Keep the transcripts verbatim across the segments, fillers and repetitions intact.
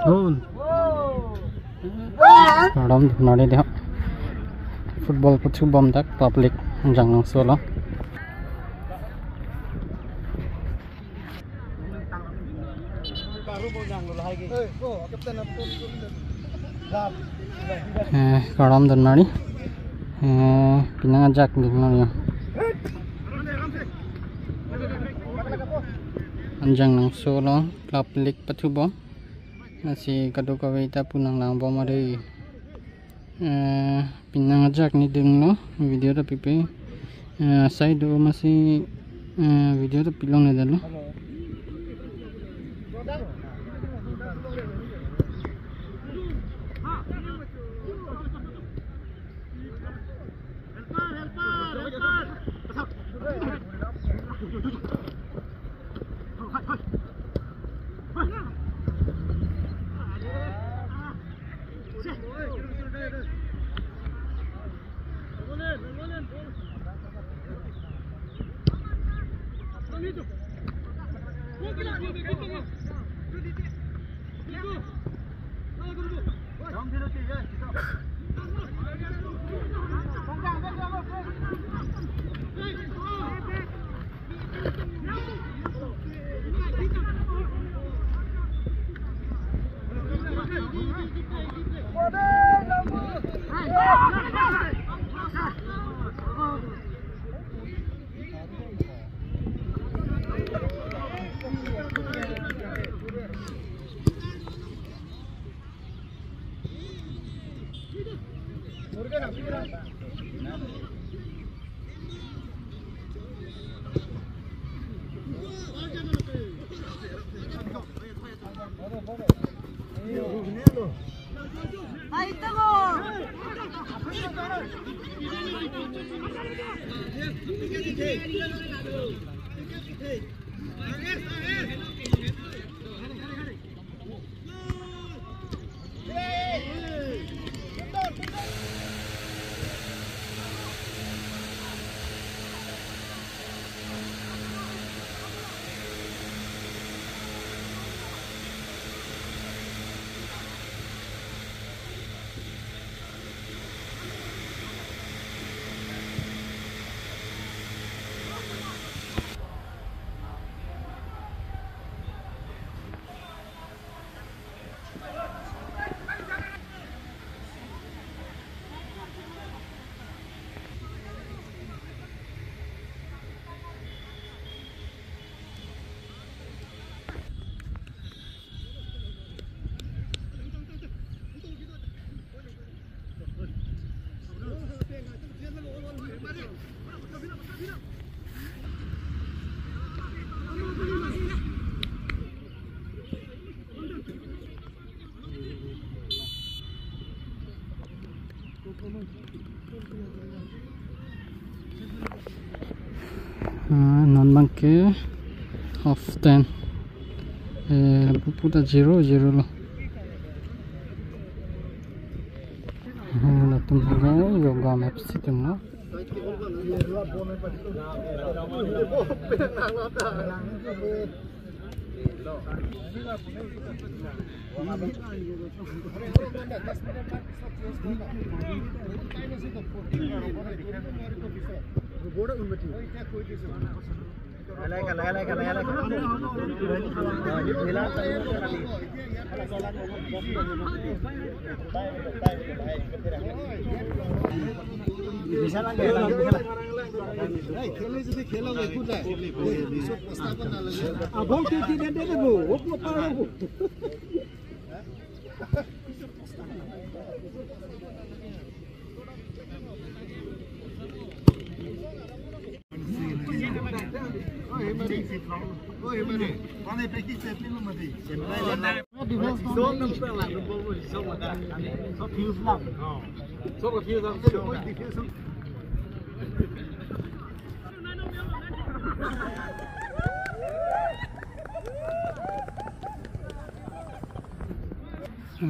Goal. Kardom nari dei. Football kachobom dak public Anjang Nangso along. Eh, kardom nari. Eh, penang ajak ding nari. Anjang Nangso along public kachobom. Lasi kadokave ta pu nanglangbom dei. Eh, penang ajak nangdinglo, video ta pipe. Eh, sai do masi, eh, video ta pilongledetlo. Ah, non abangke half time. Eh, puta zero zero lo. Ah, latum hero Yogam F C atum lo.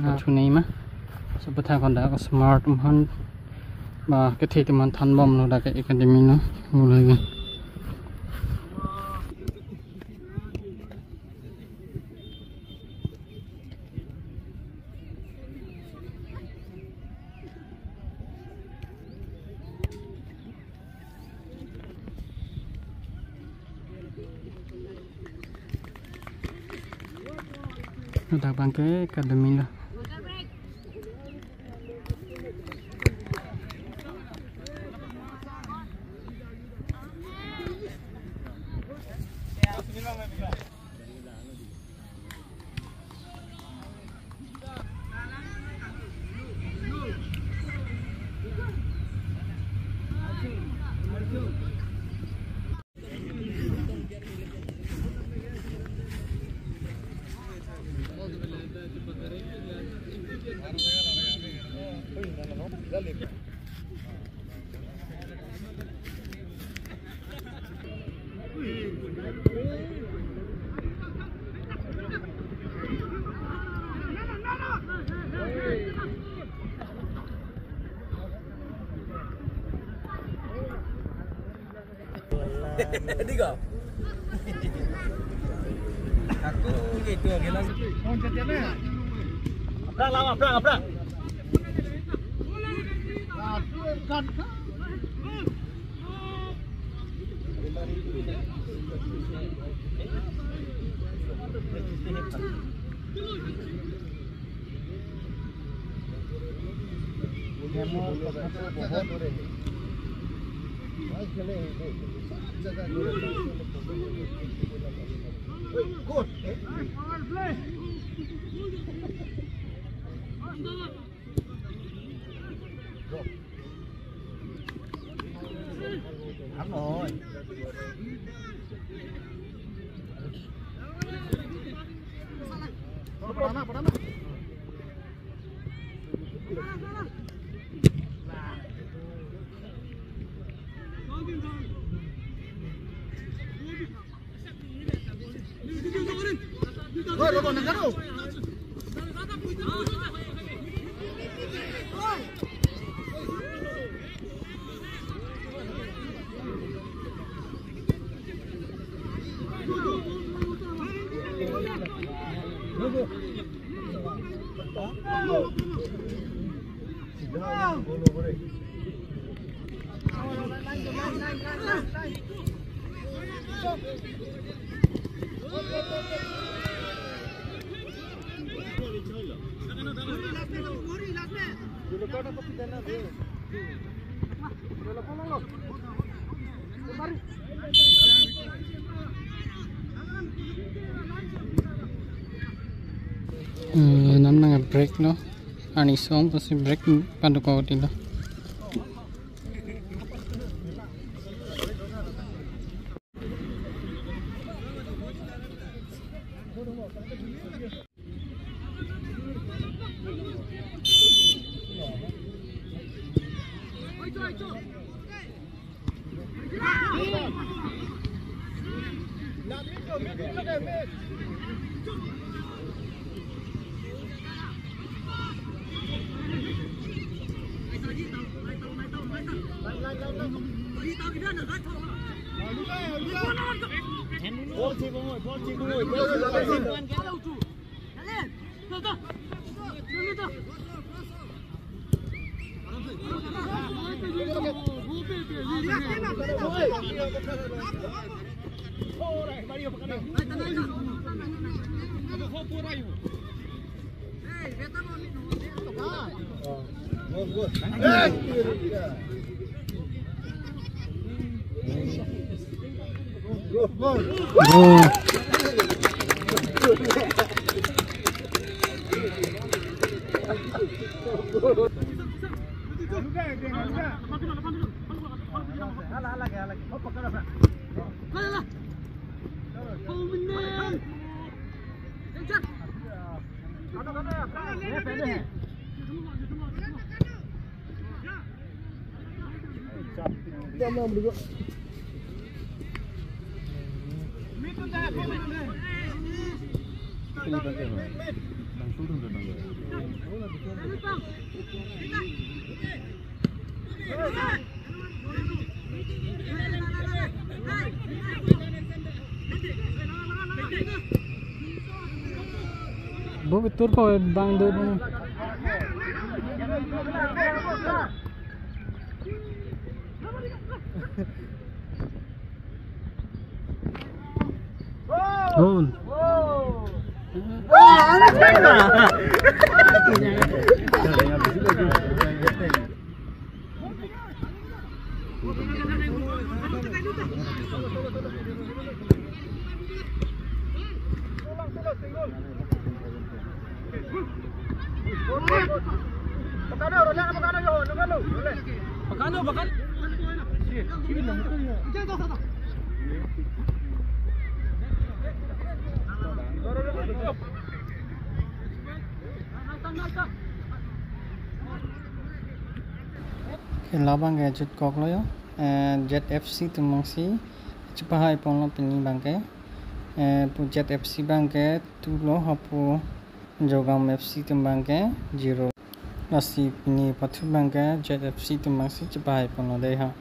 Ah, chunei ma. So, petha konda ko smart man ba kethe teman thanbomlo dak ke academy no. Mulai ke. Dak abangke kadamilo. Digo. Aku gitu, gitu. Aplang, lang, aplang, aplang. Hmm, nam nang break lo. Arni song pasi break panduk ko tilo. Bu betul ko bang do. Gol. Ke labang ke jutkoklo yo. Eh, Z F C atum abangsi chepahai ponlo pini abangke. Eh, pu Z F C abangke two lo, hapu Jogam F C atum abangke zero. Lasi pini pathu abangke Z F C atum abangsi chepahai ponlo dei ha.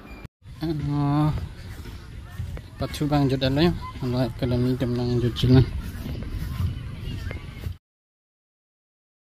Ah, pathu abang jut alo yo. Alo academy atum nang jut china.